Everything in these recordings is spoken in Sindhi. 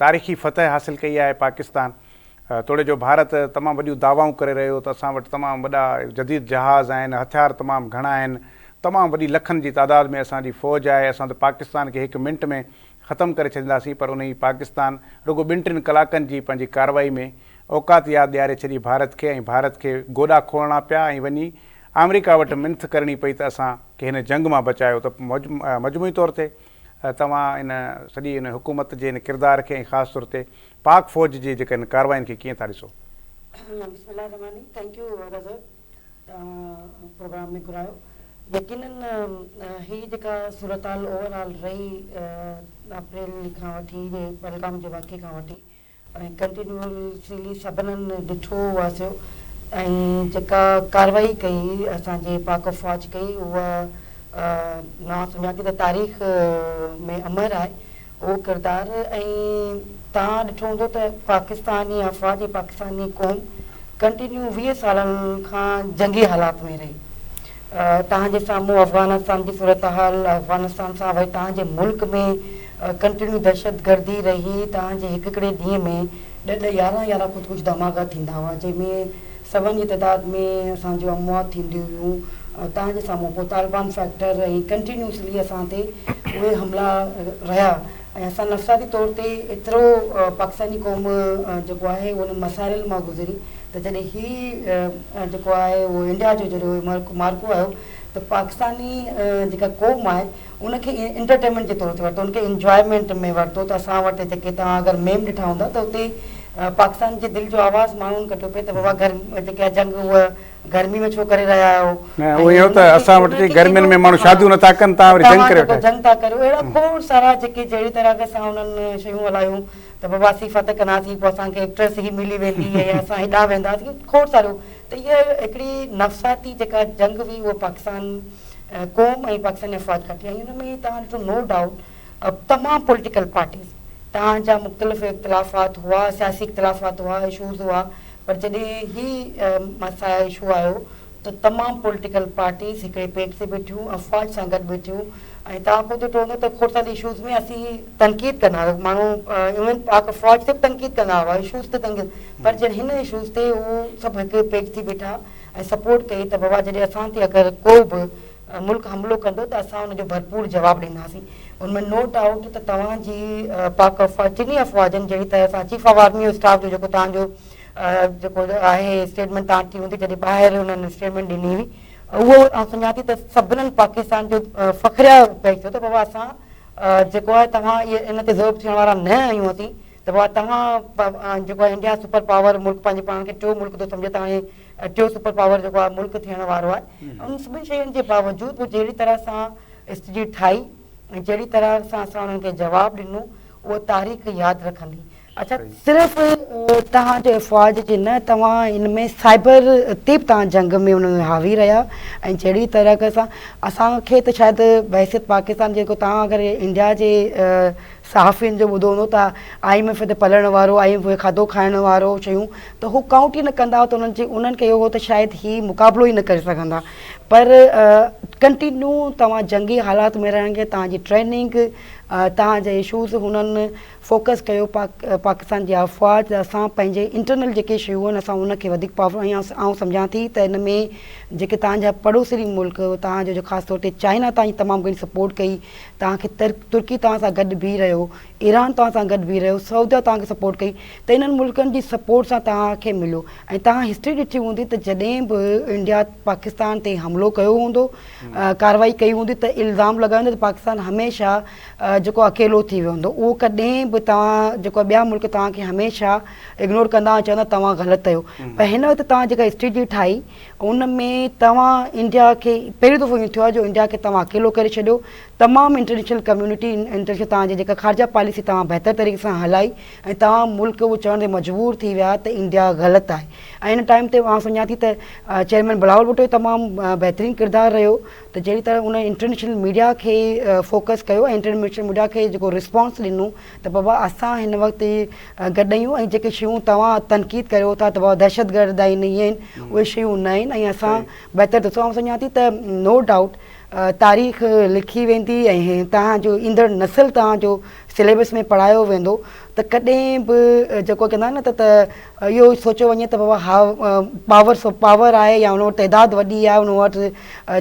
تاريخي فتح حاصل ڪئي آهي پاڪستان توڙي جو ڀارت تمام وڏيون دعوائون ڪري رهيو ته اسان وٽ تمام وڏا جديد جهاز آهن، هٿيار تمام گهڻا آهن، تمام وڏي لکن جي تعداد ۾ اسان جي فوج آهي، اسان ته پاڪستان کي هڪ منٽ ۾ ختم ڪري ڇڏينداسين پر انهي پاڪستان رڳو ٻن ٽن ڪلاڪن جي پنهنجي ڪارروائي ۾ اوقات ياد ڏياري ڇڏي ڀارت کي ۽ ڀارت کي گوڏا کوڙڻا پيا ۽ وڃي آمريڪا وٽ منٿ ڪرڻي پئي ته اسان کي هن جنگ مان بچايو ته مجموعي طور تي توهان ان سڄي ان حڪومت جي ان ڪردار کي ۽ خاص طور تي پاڪ فوج جي جيڪا ان ڪارروائين کي ڪيئن ٿا ڏسو؟ بسم الله الرحمٰن الرحيم thank you رضا توهان پروگرام ۾ گهرايو يقينن هي جيڪا صورتحال اوور آل رهي اپريل کان وٺي پهلگام جي واقعي کان وٺي ۽ ڪنٽينيوسلي سڀنن ڏٺو هئاسيو ۽ جيڪا ڪارروائي ڪئي اسان جي پاڪ افواج ڪئي اها مان سمجهان ٿي ته تاريخ ۾ امر آهي اهو ڪردار ۽ توهان ڏٺو هوندو ته پاڪستاني افواج ۽ پاڪستاني قوم ڪنٽينيو 20 سالن کان جنگي حالات ۾ رهي. توهان جي سامهون افغانستان جي صورتحال، افغانستان سان وري توهان جي ملڪ ۾ ڪنٽينيو دهشتگردي رهي، توهان جي هڪ هڪڙي ڏينهن ۾ ڏهه ڏهه يارهن يارهن خودڪش ڌماڪا ٿيندا هئا جنهن ۾ سون جي تعداد ۾ اسان جون اموات ٿينديون هيون توهان جي سامهون پوء طالبان فيڪٽر ۽ ڪنٽينيوسلي اسان تي اهي حملا رهيا ۽ اسان نفسياتي طور تي ايترو پاڪستاني قوم جيڪو آهي انهن مسائلن مان گذري ته جڏهن هي جيڪو آهي اهو انڊيا جو جڏهن معرڪو آيو ته پاڪستاني جيڪا قوم آهي ان کي انٽرٽينمينٽ جي طور تي ورتو ان کي انجوائمينٽ ۾ ورتو ته اسان وٽ جيڪي توهان اگر ميم ڏٺا هوندا ته اتي پاڪستان جي دل جو آواز ماڻهن ڪڍيو پئي ته بابا گرم جيڪي آهي جنگ اها گرمي ۾ ڇو ڪري رهيا آهيو نه اهو اهو ته اسان وٽ جي گرمين ۾ ماڻهو شاديون نٿا ڪن توهان وري جنگ ڪري ويٺا جنگ ٿا ڪريو اهڙا کوڙ سارا جيڪي جهڙي طرح سان انهن شيون هلايون ته بابا اسين فتح ڪنداسين پوء اسان کي ايڪٽريس هي ملي ويندي ۽ اسان هيڏانهن وينداسين کوڙ ساريون ته اها هڪڙي نفسياتي جيڪا جنگ هئي اها پاڪستان قوم ۽ پاڪستاني افواج کٽي ۽ ان ۾ توهان ڏٺو نو ڊائوٽ تمام پوليٽيڪل پارٽيز توهان جا مختلف اختلافات هئا سياسي اختلافات هئا اشوز هئا پر جڏهن هي مسائل اشو آيو ته تمام پوليٽيڪل پارٽيز هڪڙي پيج تي بيٺيون افواج سان گڏ بيٺيون ۽ توهان خود ڏٺو هوندو ته کوڙ ساري اشوز ۾ اسين تنقيد ڪندا هئا ماڻهو ايون پاڪ افواج تي به تنقيد ڪندا هئا اشوز تي تنقيد پر جڏهن هن اشوز تي هو سڀ هڪ پيج ٿي بيٺا ۽ سپورٽ ڪئي ته بابا جڏهن اسان تي اگر ڪو به ملڪ حملو ڪندو ته اسان ان جو ڀرپور جواب ڏينداسين ان ۾ نو ڊائوٽ ته توهان جي پاڪ افواج ٽنهي افواجن جهڙي طرح سان چيف آف آرمي اسٽاف جو جيڪو توهان جو جيڪو آهي اسٽيٽمينٽ توهان ڏٺي هوندي جڏهن ٻاهر انهن اسٽيٽمينٽ ڏني هئي اهو آئون سمجهان ٿي ته سڀنن پاڪستان جو فخريا پئي ٿيو ته بابا اسان جيڪو آهي توهان ان تي ذوب ٿيڻ وارا نه آهيون اسين ته بابا توهان جيڪو آهي انڊيا سپر پاور ملڪ پنهنجي پاڻ کي ٽيون ملڪ ٿو سمجهي ته هاڻي ٽيون سپر پاور جيڪو آهي ملڪ ٿيڻ وارو آهي ان سڀني شين جي باوجود به جهڙي طرح سان اسٽريٽجي ٺاهي ۽ جهڙي طرح سان اسان انهن کي جواب ڏنو اهو تاريخ ياد رکندي. اڇا صرف توهان جو افواج جي نه توهان ان ۾ سائبر تي به توهان جنگ ۾ ان ۾ حاوي رهيا ۽ جهڙي طرح سان اسان کي ته شايد بحيثيت پاڪستان جيڪو توهان اگر انڊيا جي صحافين جو ٻڌو هوندو ته I M F تي پلڻ وارو I M F کاڌو کائڻ وارو شيون ته هو ڪائونٽ ئي نه ڪندا هئا ته انهن جي انهن کي اهو هو ته شايد هي مقابلو ئي نه ڪري سگهندا پر ڪنٽينيو توهان جنگي حالات ۾ رهڻ کي توهان جي ٽريننگ توهان جا اشوز هنن فوڪس ڪيو پاڪ پاڪستان جي افواج ته اسان پنهنجي انٽرنل جيڪي شيون آهن اسان ان کي وڌيڪ پاور ۽ آئون سمجهان ٿي ته ان ۾ جيڪي توهان جا پڙوسري ملڪ توهان جو خاص طور تي چائنا توهان جي تمام گهڻي سپورٽ ڪئي توهان کي ترڪي توهان سان گڏ بيهي رهيو، ايران توهان سان گڏ بيهي رهيو، سعوديه توهان کي سپورٽ ڪئي ته انهن ملڪن جي سپورٽ سان توهان کي مليو ۽ توهان هسٽري ڏٺي هوندي ته جڏهن به انڊيا پاڪستان تي حملو ڪيو هوندو ڪارروائي ڪئي هوندي ته الزام لڳايو هوندو ته پاڪستان هميشه جيڪو اڪيلو ٿي ويو هوندو اهو ڪڏهن به توهان جيڪو ٻيا ملڪ توهان کي هميشه اگنور ڪندا ۽ چوندا توهان غلط آهيو پر هن وقت توهان جيڪا اسٽريٽجي ٺاهي ان ۾ توهان انڊيا کي پهريون دفعو ائين ٿيو آهي جو انڊيا کي توهان اڪيلو ڪري ڇڏيو تمام انٽرنيشنل ڪميونٽي انٽرنيشنل توهان جي جيڪا خارجه پاليسي توهان بهتر طريقي سان هلائي ۽ توهان ملڪ اهو چوڻ تي مجبور ٿي ويا ته انڊيا غلط آهي ۽ ان ٽائيم تي آئون سمجهان ٿي ته چيئرمين بلاول ڀٽو جو تمام بهترين ڪردار رهيو ته جهڙي طرح ان انٽرنيشنل ميڊيا کي فوڪس ڪيو ۽ انٽرنيشنل ميڊيا کي جيڪو رسپانس ڏنو ته بابا اسان هن وقت گڏ آهيون ۽ جيڪي شيون توهان تنقيد ڪريو ٿا ته بابا دهشتگرد آهن هي آهن اهي شيون نه آهن ۽ اسان بهتر ڏسو آئون سمجهان ٿي ته نو ڊائوٽ تاريخ لکي ويندي ۽ توهان جو ايندڙ نسل توهان جو سليبس ۾ پڙهايو ويندو ته ڪڏهن به جيڪو چوندا آهن نه ته اهو سوچيو وڃي ته بابا ها پاور سو پاور آهي يا ان وٽ تعداد وڏي آهي ان وٽ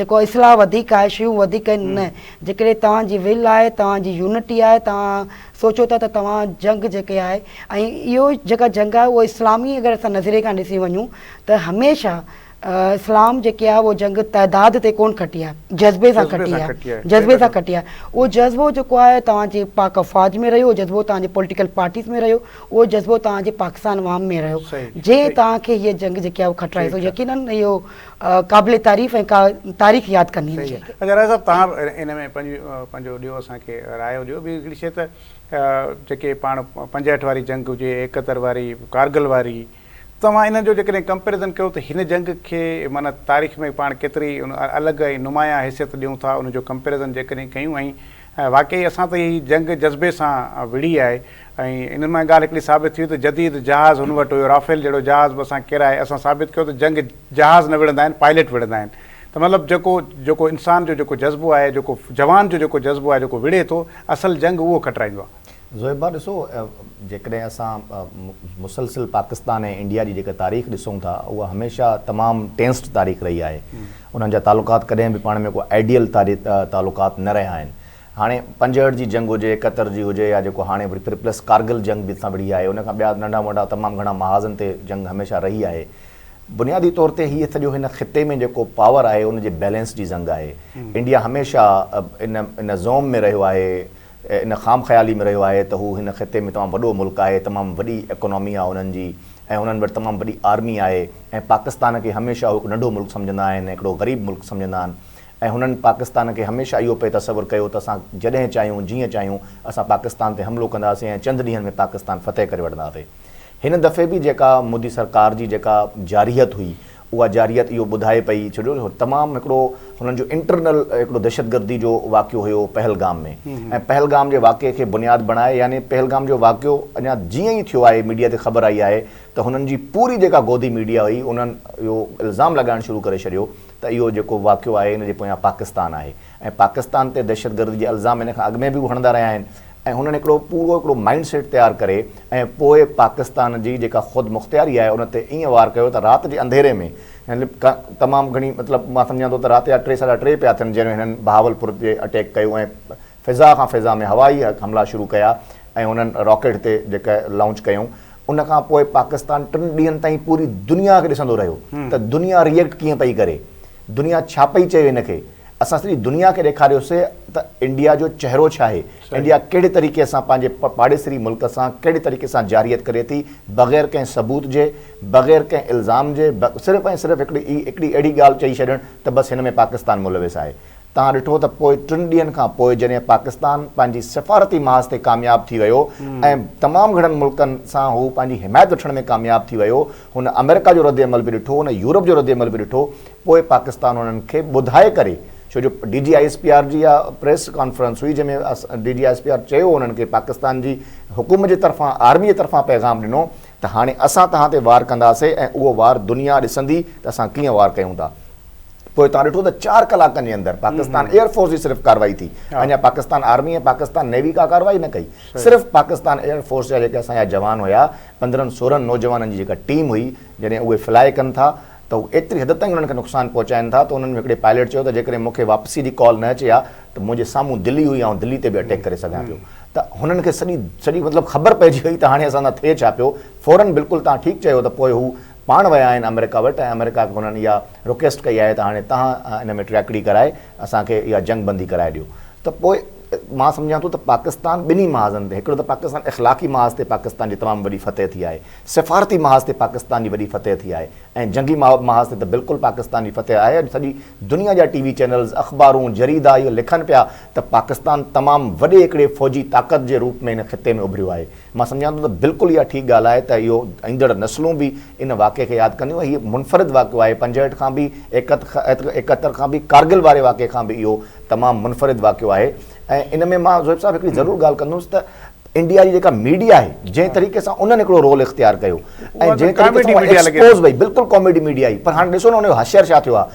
جيڪو اصلاح وڌيڪ آهي شيون وڌيڪ آهن نه جيڪڏهن توهان جي ول آهي توهان جي يونٽي آهي توهان سوچو ٿا ته توهان جنگ جيڪي آهي ۽ اهو جيڪا جنگ آهي اهو اسلامي اگر اسان نظريي کان ڏسي وڃون ته هميشه اسلام جيڪي آهي اهو جنگ تعداد تي ڪون کٽي آهي جذبي سان کٽي آهي جذبي سان کٽي آهي اهو جذبو جيڪو آهي توهان جي پاڪ افواج ۾ رهيو جذبو توهان جي پوليٽيڪل پارٽيز ۾ رهيو اهو جذبو توهان جي پاڪستان عوام ۾ رهيو جنهن توهان کي هيء جنگ جيڪي آهي اهو کٽرائي سو يقينن اهو قابل تعريف ۽ تاريخ ياد ڪندي هن شيء کي. اچا راء صاحب توهان به ان ۾ پنهنجو ڏيو اسان کي رايو ڏيو ٻي هڪڙي شيء ته جيڪي پاڻ 65 واري جنگ هجي 71 واري ڪارگل واري توهان انهن جو جيڪڏهن ڪمپيريزن ڪيو ته هن جنگ کي معنيٰ تاريخ ۾ پاڻ ڪيتري الڳ ۽ نمايان حيثيت ڏيون ٿا ان جو ڪمپيريزن جيڪڏهن ڪيون ۽ واقعي اسان ته هي جنگ جذبي سان وڙهي آهي ۽ انهن مان ڳالهه هڪڙي ثابت ٿي ته جديد جهاز هن وٽ هيو رافيل جهڙو جهاز به اسان ڪيرائي اسان ثابت ڪيو ته جنگ جهاز نه وڙهندا آهن پائلٽ وڙهندا آهن ته مطلب جيڪو جيڪو انسان جو جيڪو جذبو آهي جيڪو جوان جو جيڪو جذبو آهي جيڪو وڙهي ٿو اصل جنگ اهو کٽرائيندو آهي. زوهيب ڀاء ڏسو جيڪڏهن اسان مسلسل پاڪستان ۽ انڊيا جي جيڪا تاريخ ڏسون ٿا اها هميشه تمام ٽينسڊ تاريخ رهي آهي انهن جا تعلقات ڪڏهن به پاڻ ۾ ڪو آئيڊيل تعلقات نه رهيا آهن هاڻي 65 جي جنگ هجي 71 جي هجي يا جيڪو هاڻي وري پلس ڪارگل جنگ به سان وڙهي آهي ان کان ٻيا ننڍا موٽا تمام گهڻا محاذن تي جنگ هميشه رهي آهي بنيادي طور تي هي سڄو هن خطي ۾ جيڪو پاور آهي ان جي بيلنس جي جنگ آهي انڊيا هميشه ان ان زوم ۾ رهيو آهي ان خام خيالي ۾ رهيو آهي ته هو هن خطي ۾ تمام وڏو ملڪ آهي، تمام وڏي اڪانامي آهي انهن جي ۽ انهن وٽ تمام وڏي آرمي آهي ۽ پاڪستان کي هميشه هو هڪ ننڍو ملڪ سمجهندا آهن ۽ هڪڙو غريب ملڪ سمجهندا آهن ۽ هنن پاڪستان کي هميشه اهو پئي تصور ڪيو ته اسان جڏهن چاهيون جيئن چاهيون اسان پاڪستان تي حملو ڪنداسين ۽ چند ڏينهن ۾ پاڪستان فتح ڪري وٺنداسين. هن دفعي به جيڪا مودي سرڪار جي جيڪا جارحيت هئي اها جارحيت اهو ٻڌائي پئي ڇو جو تمام هڪڙو هنن جو انٽرنل هڪڙو دهشتگردي جو واقعو هيو پهلگام ۾ ۽ پهلگام جي واقعي کي بنياد بڻائي يعني پهلگام جو واقعو اڃا جيئن ئي ٿيو آهي ميڊيا تي خبر آئي آهي ته هنن جي پوري جيڪا گودي ميڊيا هئي انهن اهو الزام لڳائڻ شروع ڪري ڇڏيو ته اهو جيڪو واقعو آهي ان جي پويان پاڪستان آهي ۽ پاڪستان تي دهشتگردي جا الزام ان کان اڳ ۾ به هو هڻندا رهيا آهن ۽ هنن هڪڙو پورو هڪڙو مائنڊ سيٽ تيار ڪري ۽ پوء پاڪستان جي جيڪا خود مختياري آهي ان تي ائين وار ڪيو ته رات جي انڌيري ۾ يعني تمام گهڻي مطلب مان سمجهان ٿو ته رات جا ٽي ساڍا ٽي پيا ٿين جنهن ۾ هنن بهاولپور تي اٽيڪ ڪيو ۽ فضا کان فضا ۾ هوائي حملا شروع ڪيا ۽ هنن راڪيٽ تي جيڪا لانچ ڪيون ان کان پوء پاڪستان ٽن ڏينهن تائين پوري دنيا کي ڏسندو رهيو ته دنيا ريئيڪٽ ڪيئن پئي ڪري دنيا ڇا پئي چئي هن کي اسان سڄي دنيا کي ڏيکاريوسي ته انڊيا جو چهرو ڇا آهي، انڊيا ڪهڙي طريقي سان پنهنجي پاڙيسري ملڪ سان ڪهڙي طريقي سان جارحيت ڪري ٿي، بغير ڪنهن ثبوت جي، بغير ڪنهن الزام جي، صرف ۽ صرف هڪڙي هڪڙي اهڙي ڳالهه چئي ڇڏڻ ته بس هن ۾ پاڪستان ملوث آهي. توهان ڏٺو ته پوء ٽن ڏينهن کان پوء جڏهن پاڪستان پنهنجي سفارتي محاذ تي ڪامياب ٿي ويو ۽ تمام گهڻن ملڪن سان هو پنهنجي حمايت وٺڻ ۾ ڪامياب ٿي ويو، هن آمريڪا جو ردعمل به ڏٺو، هن يورپ جو ردعمل به ڏٺو، پوء پاڪستان انهن کي ٻڌائي ڪري ڇو جو D G I S P R جي اها پريس ڪانفرنس هئي جنهن ۾ D G I S P R چيو انهن کي پاڪستان جي حڪومت جي طرفان آرمي جي طرفان پيغام ڏنو ته هاڻي اسان توهان تي وار ڪنداسي ۽ اهو وار دنيا ڏسندي ته اسان ڪيئن وار ڪيون ٿا پوء توهان ڏٺو ته 4 ڪلاڪن جي اندر پاڪستان ايئر فورس جي صرف ڪارروائي ٿي اڃا پاڪستان آرمي ۽ پاڪستان نيوي ڪا ڪارروائي نه ڪئي صرف پاڪستان ايئر فورس جا جيڪي اسان جا جوان هيا 15 16 نوجوانن جي جيڪا ٽيم هئي جڏهن اهي فلائي ڪن ٿا ته هو ايتري حد تائين انهن کي نقصان پهچائن ٿا ته انهن ۾ هڪڙي پائليٽ چيو ته جيڪڏهن مون کي واپسي جي ڪال نه اچي ها ته منهنجي سامهون دلي هئي آئون دلي تي به اٽيڪ ڪري سگهان پيو ته هنن کي سڄي سڄي مطلب خبر پئجي وئي ته هاڻي اسان سان ٿئي ڇا پيو فورن بلڪل توهان ٺيڪ چيو ته پوء هو پاڻ ويا آهن آمريڪا وٽ ۽ آمريڪا کي هنن اها رڪويسٽ ڪئي آهي ته هاڻي توهان ان ۾ ٽياڪڙي ڪرائي اسان کي اها جنگ بندي ڪرائي ڏيو ته پوء مان سمجهان ٿو ته پاڪستان ٻنهي محاذن تي هڪڙو ته پاڪستان اخلاقي محاذ تي پاڪستان جي تمام وڏي فتح ٿي آهي سفارتي محاذ تي پاڪستان جي وڏي فتح ٿي آهي ۽ جنگي محاذ تي ته بلڪل پاڪستان جي فتح آهي اڄ سڄي دنيا جا ٽي وي چينلز اخبارون جريدا اهو لکن پيا ته پاڪستان تمام وڏي هڪڙي فوجي طاقت جي روپ ۾ هن خطي ۾ اڀريو آهي مان سمجهان ٿو ته بلڪل اها ٺيڪ ڳالهه آهي ته اهو ايندڙ نسلون به ان واقعي کي ياد ڪنديون ۽ هي منفرد واقعو آهي 65 کان به 71 کان به ڪارگل واري واقعي کان به اهو تمام منفرد واقعو آهي ۽ ان ۾ مان زوهيب صاحب هڪڙي ضرور ڳالهه ڪندس ته انڊيا جي جيڪا ميڊيا آهي جنهن طريقي سان انهن هڪڙو رول اختيار ڪيو ۽ جنهن طريقي سان ايڪسپوز وئي بلڪل ڪاميڊي ميڊيا آئي پر هاڻي ڏسو نه ان جو حشر ڇا ٿيو آهي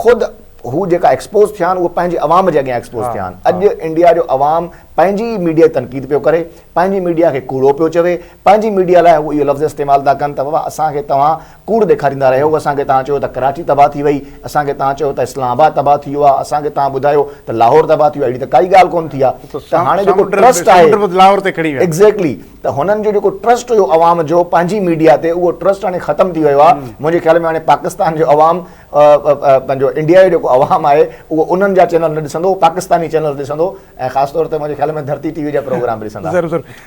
خود هو جيڪا ايڪسپوز ٿيا آهن اهي پنهنجي عوام جي اڳيان ايڪسپوز ٿيا آهن. اڄ انڊيا جو عوام پنهنجي ئي ميڊيا جي تنقيد پيو ڪري، پنهنجي ميڊيا کي ڪوڙو پيو چوي، پنهنجي ميڊيا لاء هو اهو لفظ استعمال ٿا ڪن ته بابا اسان کي توهان ڪوڙ ڏيکاريندا رهيو، اسان کي توهان چيو ته ڪراچي تباهه ٿي وئي، اسان کي توهان چيو ته اسلام آباد تباهه ٿي ويو آهي، اسان کي توهان ٻڌايو ته لاهور تباهه ٿي ويو آهي، اهڙي ته ڪائي ڳالهه ڪونه ٿي آهي ته هاڻي جيڪو ٽرسٽ آهي ايگزيڪٽلي ته هنن جو جيڪو ٽرسٽ هيو عوام جو پنهنجي ميڊيا تي اهو ٽرسٽ هاڻي ختم ٿي ويو آهي، منهنجي خيال ۾ هاڻي پاڪستان جو عوام پنهنجو انڊيا جو جيڪو عوام آهي اهو انهن جا چينل نه ڏسندو، پاڪستاني چينل ڏسندو ۽ خاص طور تي منهنجي خيال ۾ ڌرتي ٽي وي جا پروگرام به ڏسندا. ضرور ضرور.